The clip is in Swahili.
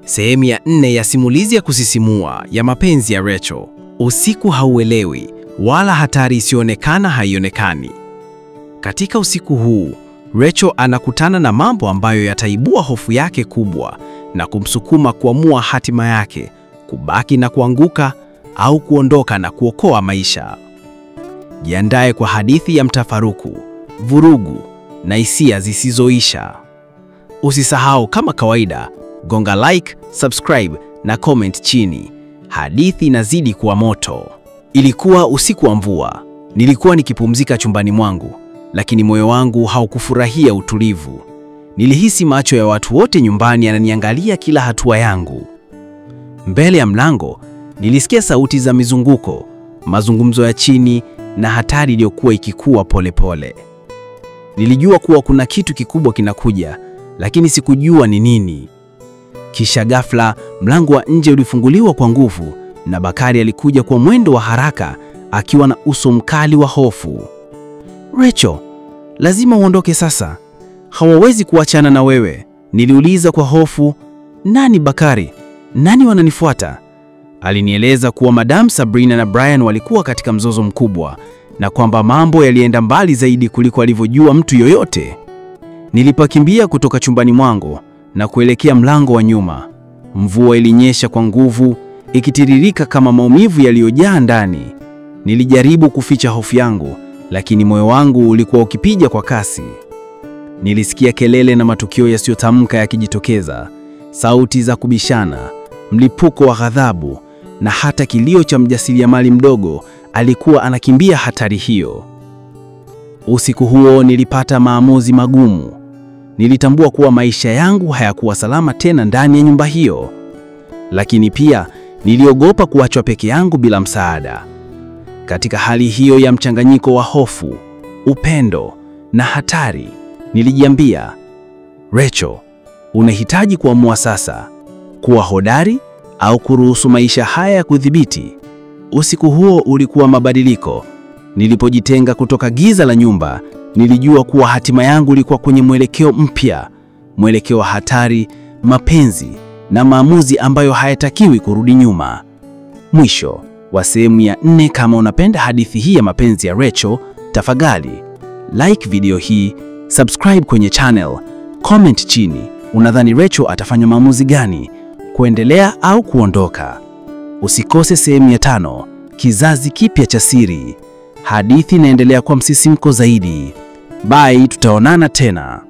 Sehemu ya nne ya simulizi ya kusisimua ya mapenzi ya Rachel. Usiku hauelewi wala hatari isiyoonekana haionekani. Katika usiku huu, Rachel anakutana na mambo ambayo yataibua hofu yake kubwa na kumsukuma kuamua hatima yake, kubaki na kuanguka au kuondoka na kuokoa maisha. Jiandae kwa hadithi ya mtafaruku, vurugu na hisia zisizoisha. Usisahau kama kawaida, gonga like, subscribe na comment chini. Hadithi inazidi kuwa moto. Ilikuwa usiku wa mvua. Nilikuwa nikipumzika chumbani mwangu, lakini moyo wangu haukufurahia utulivu. Nilihisi macho ya watu wote nyumbani yananiangalia kila hatua yangu. Mbele ya mlango, nilisikia sauti za mizunguko, mazungumzo ya chini na hatari iliyokuwa ikikua polepole. Nilijua kuwa kuna kitu kikubwa kinakuja, lakini sikujua ni nini. Kisha ghafla, mlango wa nje ulifunguliwa kwa nguvu na Bakari alikuja kwa mwendo wa haraka akiwa na uso mkali wa hofu. "Rachel, lazima uondoke sasa. Hawawezi kuachana na wewe." Niliuliza kwa hofu, "Nani Bakari? Nani wananifuata?" Alinieleza kuwa Madam Sabrina na Brian walikuwa katika mzozo mkubwa na kwamba mambo yalienda mbali zaidi kuliko alivyojua mtu yoyote. Nilipakimbia kutoka chumbani mwangu na kuelekea mlango wa nyuma. Mvua ilinyesha kwa nguvu, ikitiririka kama maumivu yaliyojaa ndani. Nilijaribu kuficha hofu yangu, lakini moyo wangu ulikuwa ukipiga kwa kasi. Nilisikia kelele na matukio yasiyotamka yakijitokeza, sauti za kubishana, mlipuko wa ghadhabu na hata kilio cha mjasiriamali mdogo alikuwa anakimbia hatari hiyo. Usiku huo nilipata maamuzi magumu. Nilitambua kuwa maisha yangu hayakuwa salama tena ndani ya nyumba hiyo. Lakini pia niliogopa kuachwa peke yangu bila msaada. Katika hali hiyo ya mchanganyiko wa hofu, upendo na hatari, nilijiambia, "Rachel, unahitaji kuamua sasa, kuwa hodari au kuruhusu maisha haya ya kudhibiti." Usiku huo ulikuwa mabadiliko. Nilipojitenga kutoka giza la nyumba, nilijua kuwa hatima yangu ilikuwa kwenye mwelekeo mpya, mwelekeo wa hatari, mapenzi na maamuzi ambayo hayatakiwi kurudi nyuma. Mwisho wa sehemu ya nne. Kama unapenda hadithi hii ya mapenzi ya Rachel, tafadhali like video hii, subscribe kwenye channel, comment chini, unadhani Rachel atafanya maamuzi gani, kuendelea au kuondoka? Usikose sehemu ya 5, kizazi kipya cha siri. Hadithi inaendelea kwa msisimko zaidi. Bye, tutaonana tena.